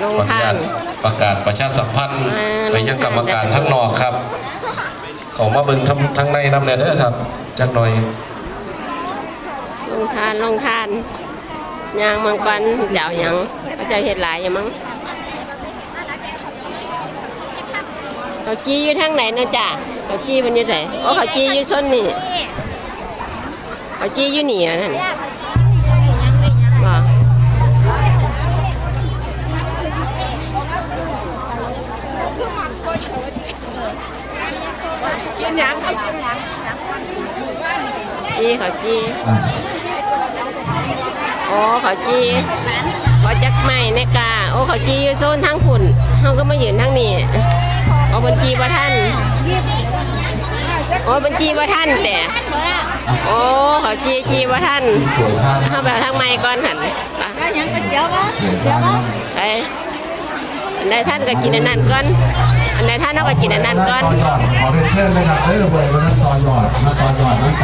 ລົງທານ ຂໍອະນຸຍາດປະກາດປະຊາສຳພັນ ເອີ ໄປຍັງກຳມະການ ລົງທານ ທາງນອກຄັບ ເຂົ້າມາເບິ່ງທາງ ທາງໃນນຳແດ່ເດີຄັບ ຈັກໜ່ອຍ ລົງທານ ລົງທານ ຍ່າງມັງກອນ ເຈົ້າຫຍັງ ເຂົາເຈົ້າເຮັດຫຼາຍຢູ່ມັງ. ເຂົາຈີ່ຢູ່ທາງໃດເນາະຈ້າ? ເຂົາຈີ່ເພິ່ນຢູ່ໃສ? ໂອ້ ເຂົາຈີ່ຢູ່ໂຊນນີ້ ເຂົາຈີ່ຢູ່ນີ້ວ່າຊັ້ນ ບໍ່? ຈີ່ ເຂົາຈີ່ ໂອ້ ເຂົາຈີ່ ບໍ່ຈັກໄມ້ແນ່ກາ ໂອ້ ເຂົາຈີ່ຢູ່ໂຊນທາງພຸ້ນ ເຮົາກໍມາຢືນທາງນີ້ ໂອ້ ເພິ່ນຈີ່ບໍ່ທັນ ໂອ້ ເພິ່ນຈີ່ບໍ່ທັນແຕ່ ໂອ້ ເຂົາຈີ່ ຈີ່ບໍ່ທັນ ເຮົາໄປເອົາທາງໃໝ່ກ່ອນຫັ້ນ ໄປ ໄດ້ຫຍັງ ກ໋ວຍຕຽວບໍ່? ກ໋ວຍຕຽວບໍ່? ໄປ ອັນໃດທັນກໍກິນອັນນັ້ນກ່ອນ ອັນໃດທັນເຮົາກໍກິນອັນນັ້ນກ່ອນ ຕໍ່ຍອດ ຂໍເລີຍນເຊີນນະຄັບເດີ ຜູ້ໃດບໍ່ທັນຕໍ່ຍອດ ມາຕໍ່ຍອດນຳກັນ